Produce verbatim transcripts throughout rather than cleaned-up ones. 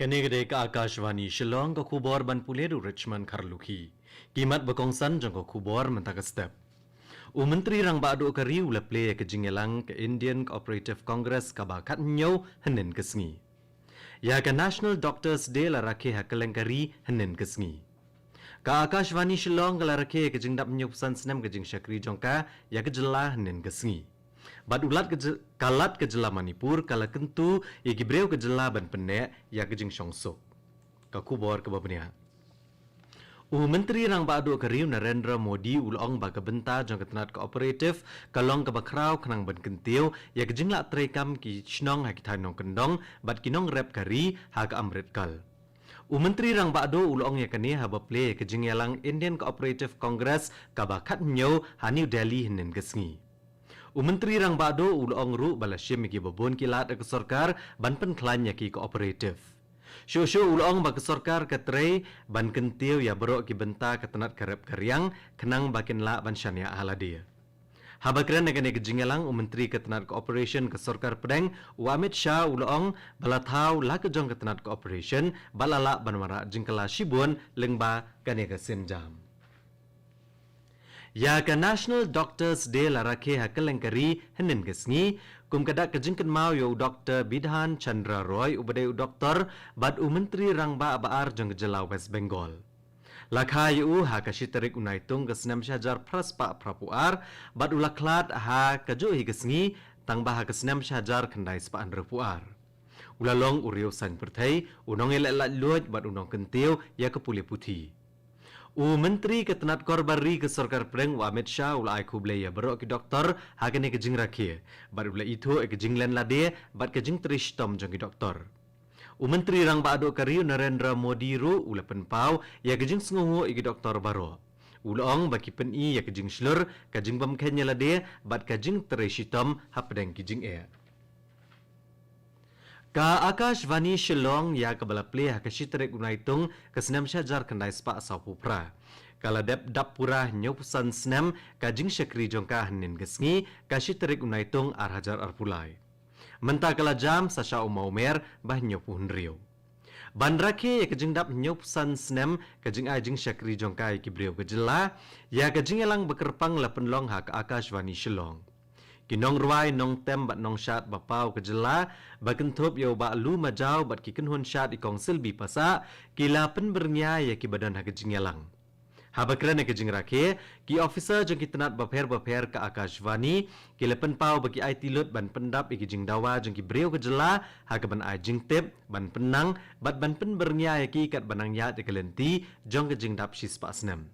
Kane ka dei ka Akashvani Shillong, ka khubor ban pule da u Richmond Kharlukhi. Ki mat ba kongsan jong ka khubor mynta ka step. U Myntri Rangbah Duh ka ri u la plie ïa ka jingïalang ka Indian Cooperative Congress kaba khathynñiew hynnin ka sngi. Ïa ka National Doctors Day la rakhe ha kylleng ka ri hynnin ka sngi. Ka Akashvani Shillong ka la rakhe ïa ka jingdap hynñiewphew san snem ka jingshakri jong ka ïa ka jylla hynnin ka sngi. Bad u Lat ka jy-, ka Lat ka jylla Manipur ka la kyntu ïa ki briew ka jylla ban pynneh ïa ka jingshongsuk. Ka khubor kaba bniah. U Myntri Rangbah Duh ka ri u Narendra Modi u la ong ba ka bynta jong ka tnat cooperative ka long kaba khraw khnang ban kyntiew ïa ka jinglah treikam ki shnong ha ki thaiñ nongkyndong bad ki nongrep ka ri ha ka Amrit Kal. U Myntri Rangbah Duh u la ong ïa kane haba plie ïa ka jingïalang Indian Cooperative Congress kaba khathynñiew ha New Delhi hynnin ka sngi. U Myntri Rangbah Duh u la ong ruh ba la shim ïa kiba bun ki lad ha ka sorkar ban pynkhlaiñ ïa ki cooperative. Shuh shuh u la ong ba ka sorkar ka trei ban kyntiew ïa baroh ki bynta ka tnat ka rep ka riang khnang ba kin lah ban shaniah ha lade. Haba kren ha kane ka jingïalang u Myntri ka tnat cooperation ka sorkar pdeng u Amit Shah u la ong ba la thaw la ka jong ka tnat cooperation bad la lah ban wanrah jingkylla shibun lyngba kane ka sienjam. Ïa ka National Doctors Day la rakhe ha kylleng ka ri hynnin ka sngi kum ka dak ka jingkynmaw ïa u Doktor Bidhan Chandra Roy uba dei u doktor bad u Myntri Rangbah ba ar jong ka jylla West Bengal. La kha ïa u ha ka shi tarik u Naitung ka snem shihajar phra spah phraphew ar bad u la khlad ha kajuh hi ka sngi tang ba ha ka snem shihajar khyndai spah hynriewphew ar. U la long u riew saiñ pyrthei, u nongïaleh laitluid bad u nongkyntiew ïa ka pule puthi. U Myntri ka tnat kor bar ri ka sorkar pdeng u Amit Shah u la ai khublei ïa baroh ki doktor ha kane ka jingrakhe bad u la ithuh ïa ka jinglen lade bad ka jingtrei shitom jong ki doktor. U Myntri Rangbah Duh ka ri u Narendra Modi ruh u la pynpaw ïa ka jingsngewbha ïa ki doktor baroh. U la ong ba ki pyni ïa ka jingshlur, ka jingbymkheiñ ïa lade bad ka jingtrei shitom hapdeng ki jingeh. Ka Akashvani Shillong ïa kaba la plie ha ka shi tarik u Naitung ka snem shihajar khyndai spah sawphew phra ka la dep dap pura hynñiewphew san snem ka jingshakri jong ka hynnin ka sngi ka shi tarik u Naitung ar hajar arphew lai. Mynta ka la jam sa sha u Mawmer ba hynñiewphew hynriew. Ban rakhe ïa ka jingdap hynñiewphew san snem ka jingai jingshakri jong ka ïa ki briew ka jylla, ïa ka jingïalang ba kyrpang la pynlong ha ka Akashvani Shillong. Ki nongrwai, nongtem bad nongshad ba paw ka jylla, ba kynthup ïa u Bah Lu Majaw bad ki kynhun shad i Kong Silbi Passah, ki la pynbyrngia ïa kiba don ha ka jingïalang. Haba kren ha ka jingrakhe, ki officer jong ki tnat bapher bapher ka Akashvani ki la pynpaw ba ki aiti lut ban pyndap ïa ki jingdawa jong ki briew ka jylla ha kaban ai jingtip, ban pynnang bad ban pynbyrngia ïa ki katba nang ïaid ïa ka lynti jong ka jingdap shispah snem.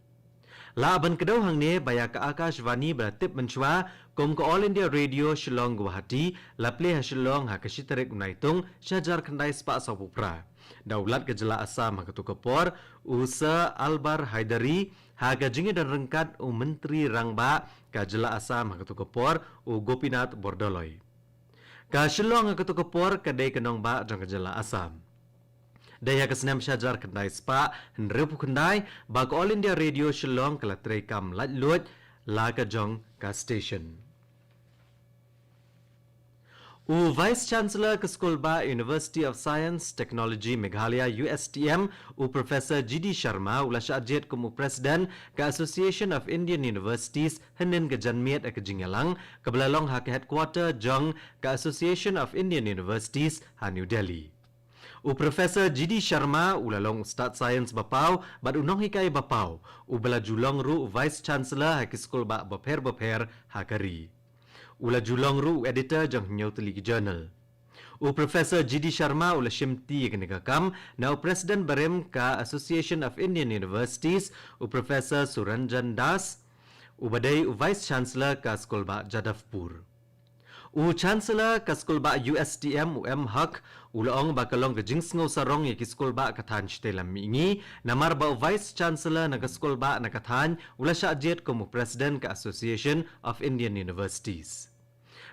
Lah ban kdew hangne ba ïa ka Akashvani ba la tip mynshuwa kum ka All India Radio Shillong Guwahati la plie ha Shillong ha ka shi tarik u Naitung shihajar khyndai spah sawphew phra da u Lat ka jylla Assam ha katu ka por, u Sir Albar Hydari, ha ka jingïadon ryngkat u Myntri Rangbah ka jylla Assam ha katu ka por, u Gopinath Bordoloi. Ka Shillong ha katu ka por ka dei ka nongbah jong ka jylla Assam. Dei ha ka snem shihajar khyndai spah hynriewphew khyndai ba ka All India Radio Shillong ka la treikam laitluid la ka jong ka station. U Vice Chancellor ka Skulbah University of Science Technology Meghalaya, U S T M, u Professor G D Sharma u la shah jied kum u President ka Association of Indian Universities hynnin ka janmiet ha ka jingïalang kaba la long ha ka headquarter jong ka Association of Indian Universities ha New Delhi. U Professor G D Sharma u la long u stad science ba paw bad u nonghikai ba paw, uba la ju long ruh u Vice Chancellor ha ki skulbah bapher bapher ha ka ri. U la ju long ruh u editor jong hynñiew tylli ki journal. U Professor G D Sharma u la shimti ïa kane ka kam na u President barim ka Association of Indian Universities, u Professor Suranjan Das, uba dei u Vice Chancellor ka Skulbah Jadavpur. U Chancellor ka Skulbah U S T M, u M Haq, u la ong ba ka long ka jingsngew sarong ïa ki skulbah ka thaiñ shatei lam mihngi, namar ba u Vice Chancellor na ka skulbah na ka thaiñ u la shah jied kum u President ka Association of Indian Universities.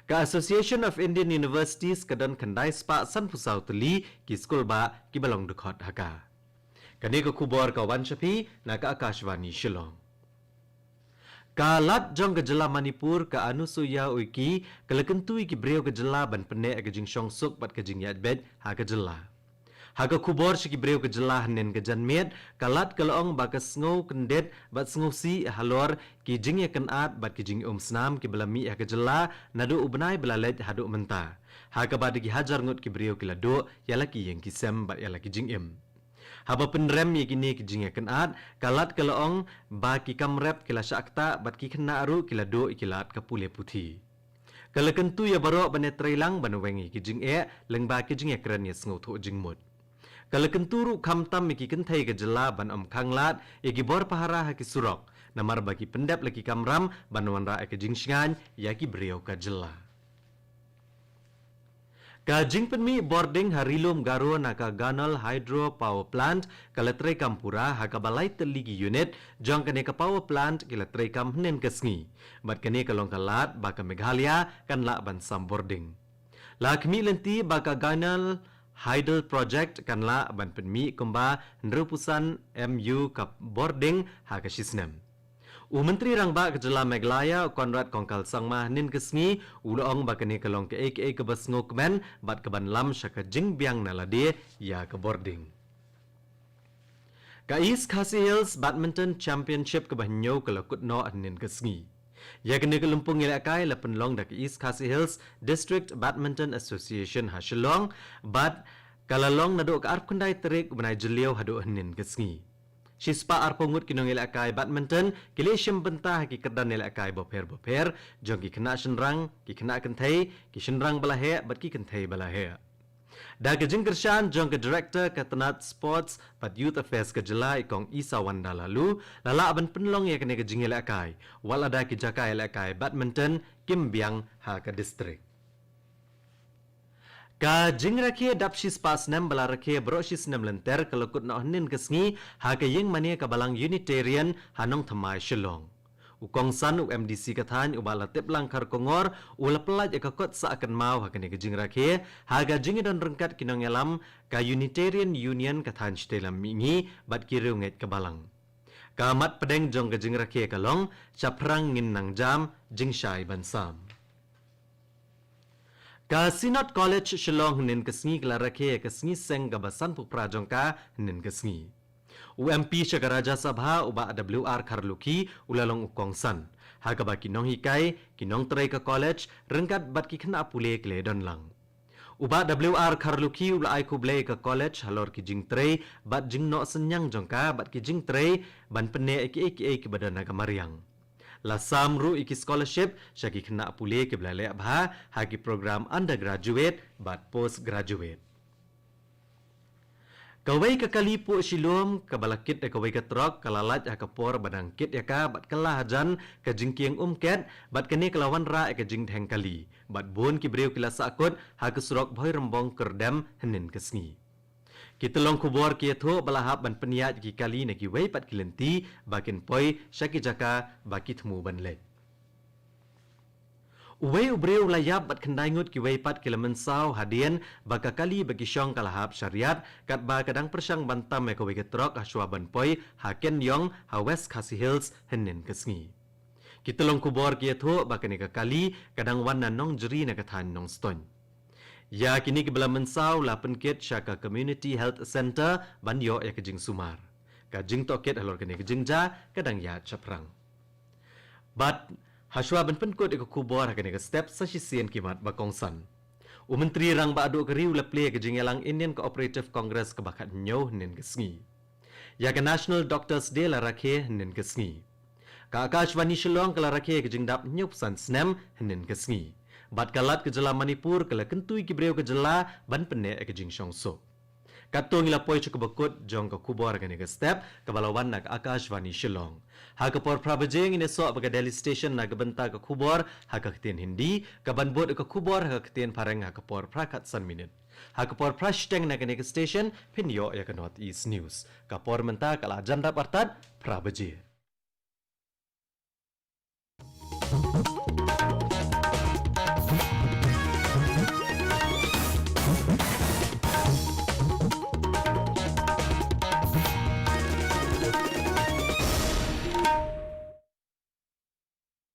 Ka Association of Indian Universities ka don khyndai spah sanphew saw tylli ki skulbah kiba long dkhot ha ka. Kane ka khubor ka wan sha phi na ka Akashvani Shillong. Ka Lat jong ka jylla Manipur ka Anusuiya Uikey ka la kyntu ïa ki briew ka jylla ban pynneh ïa ka jingshongsuk bad ka jingïaid beit ha ka jylla. Ha ka khubor sha ki briew ka jylla hynnin ka janmiet, ka Lat ka la ong ba ka sngew kyndit bad sngewsih halor ki jingïakynad bad ki jingïaumsnam kiba la mih ha ka jylla naduh u bnai ba la leit haduh mynta, ha kaba da ki hajar ngut ki briew ki la duh ïa la ki ïing ki sem bad ïa la ki jingim. Haba pynrem ïa kine ki jingïakynad, ka Lat ka la ong ba ki kam rep ki la shah ktah bad ki khynnah ruh ki la duh ïa ki lad ka pule puthi. Ka la kyntu ïa baroh ban ïatreilang ban weng ïa ki jingeh lyngba ki jingïakren ïa sngewthuh jingmut. Ka la kyntu ruh khamtam ïa ki kynthei ka jylla ban ym khanglad ïa ki bor pahara ha ki surok, namar ba ki pyndep la ki kamram ban wanrah ïa ka jingshngaiñ ïa ki briew ka jylla. Ka jingpynmih bording ha Ri Lum Garo na ka Ganol Hydro Power Plant ka la treikam pura, ha kaba lai tylli ki unit jong kane ka power plant ki la treikam hynnin ka sngi. Bad kane ka long ka lad ba ka Meghalaya kan lah ban sam bording. La khmih lynti ba ka Ganol Hydel Project kan lah ban pynmih kumba hynriewphew san M U ka bording ha ka shisnem. U Myntri Rangbah ka jylla Meghalaya, u Conrad Kongkal Sangma, hynnin ka sngi u la ong ba kane ka long kaei kaei kaba sngewkmen bad kaban lam sha ka jingbiang na lade ïa ka bording. Ka East Khasi Hills Badminton Championship kaba hynñiew ka la kut noh hynnin ka sngi. Ïa kane ka lympung ïalehkai la pynlong da ka East Khasi Hills District Badminton Association ha Shillong, bad ka la long naduh ka arphew khyndai tarik u bnai Jylliew haduh hynnin ka sngi. Shispah arphew ngut ki nongïalehkai badminton ki la shim bynta ha ki kyrdan ïalehkai bapher bapher, jong ki khynnah shynrang, ki khynnah kynthei, ki shynrang ba la heh bad ki kynthei ba la heh. Da ka jingkyrshan jong ka Director ka tnat Sports bad Youth Affairs ka jylla, i Kong Isawanda Laloo, la lah ban pynlong ïa kane ka jingïalehkai, wat la da ki jaka ïalehkai badminton kim biang ha ka district. Ka jingrakhe dap shispah snem ba la rakhe baroh shisnem lynter ka la kut noh hynnin ka sngi ha ka ïing mane ka Balang Unitarian ha Nongthymmai, Shillong. U kongsan, u M D C ka thaiñ, u Bah Latiplang Kharkongor, u la pyllait ïa ka kot sah kynmaw ha kane ka jingrakhe ha ka jingïadon ryngkat ki nongïalam ka Unitarian Union ka thaiñ shatei lam mihngi bad ki riewngeit ka Balang. Ka mat pdeng jong ka jingrakhe ka long, shaphrang ngin nang jam, jingshai ban sam. Ka Synod College Shillong hynnin ka sngi ka la rakhe ïa ka sngi seng kaba sanphew phra jong ka hynnin ka sngi. U M P sha ka Rajya Sabha, u Bah W R Kharlukhi, u la long u kongsan, ha kaba ki nonghikai, ki nongtrei ka college ryngkat bad ki khynnah pule ki la ïadon lang. U Bah W R Kharlukhi u la ai khublei ïa ka college halor ki jingtrei bad jingnoh synñiang jong ka bad ki jingtrei ban pynneh ïa kiei kiei kiba don ha ka mariang. La sam ruh ïa ki scholarship sha ki khynnah pule kiba la leh bha ha ki program undergraduate bad postgraduate. Kawei ka kali puh shilum kaba la kit da kawei ka trok ka la lait ha ka por ba dang kit ïa ka bad kylla hajan ka jingkieng umket, bad kane ka la wanrah ïa ka jingdheng kali, bad bun ki briew ki la sahkut ha ka surok Bhoirymbong Kyrdem hynnin ka sngi. Ki tyllong khubor ki ïathuh ba la hap ban pynïaid ïa ki kali na kiwei pat ki lynti ba kin poi sha ki jaka ba ki thmu ban leit. Uwei u briew u la ïap bad khyndai ngut kiwei pat ki la mynsaw hadien ba ka kali ba ki shong ka la hap sha riat, katba ka dang pyrshang ban tam ïa kawei ka trok hashwa ban poi ha Kenïong ha West Khasi Hills hynnin ka sngi. Ki tyllong khubor ki ïathuh ba kane ka kali ka dang wan na Nongjri na ka thaiñ Nongstoiñ. Ïa kine kiba la mynsaw la pynkit sha ka Community Health Centre ban ïoh ïa ka jingsumar. Ka jingtohkit halor kane ka jingjia ka dang ïaid shaphrang. Bad hashwa ban pynkut ïa ka khubor ha kane ka step, sa shisien ki mat ba kongsan. U Myntri Rangbah Duh ka Ri u la plie ïa ka jingïalang Indian Cooperative Congress kaba khathynñiew hynnin ka sngi. Ïa ka National Doctors Day la rakhe hynnin ka sngi. Ka Akashvani Shillong ka la rakhe ïa ka jingdap hynñiewphew san snem hynnin ka sngi, bad ka Lat ka jylla Manipur ka la kyntu ïa ki briew ka jylla ban pynneh ïa ka jingshongsuk. Katto ngi la poi sha kaba kut jong ka khubor ha kane ka step, kaba la wan na ka Akashvani Shillong. Ha ka por phra baje ngin ïasoh bad ka Delhi Station na ka bynta ka khubor ha ka ktien Hindi, kaban bud ka khubor ha ka ktien Phareng ha ka por phra khatsan minit. Ha ka por phra shiteng na kane ka station phin ïoh ïa ka North East News. Ka por mynta ka la jan dap artat phra baje.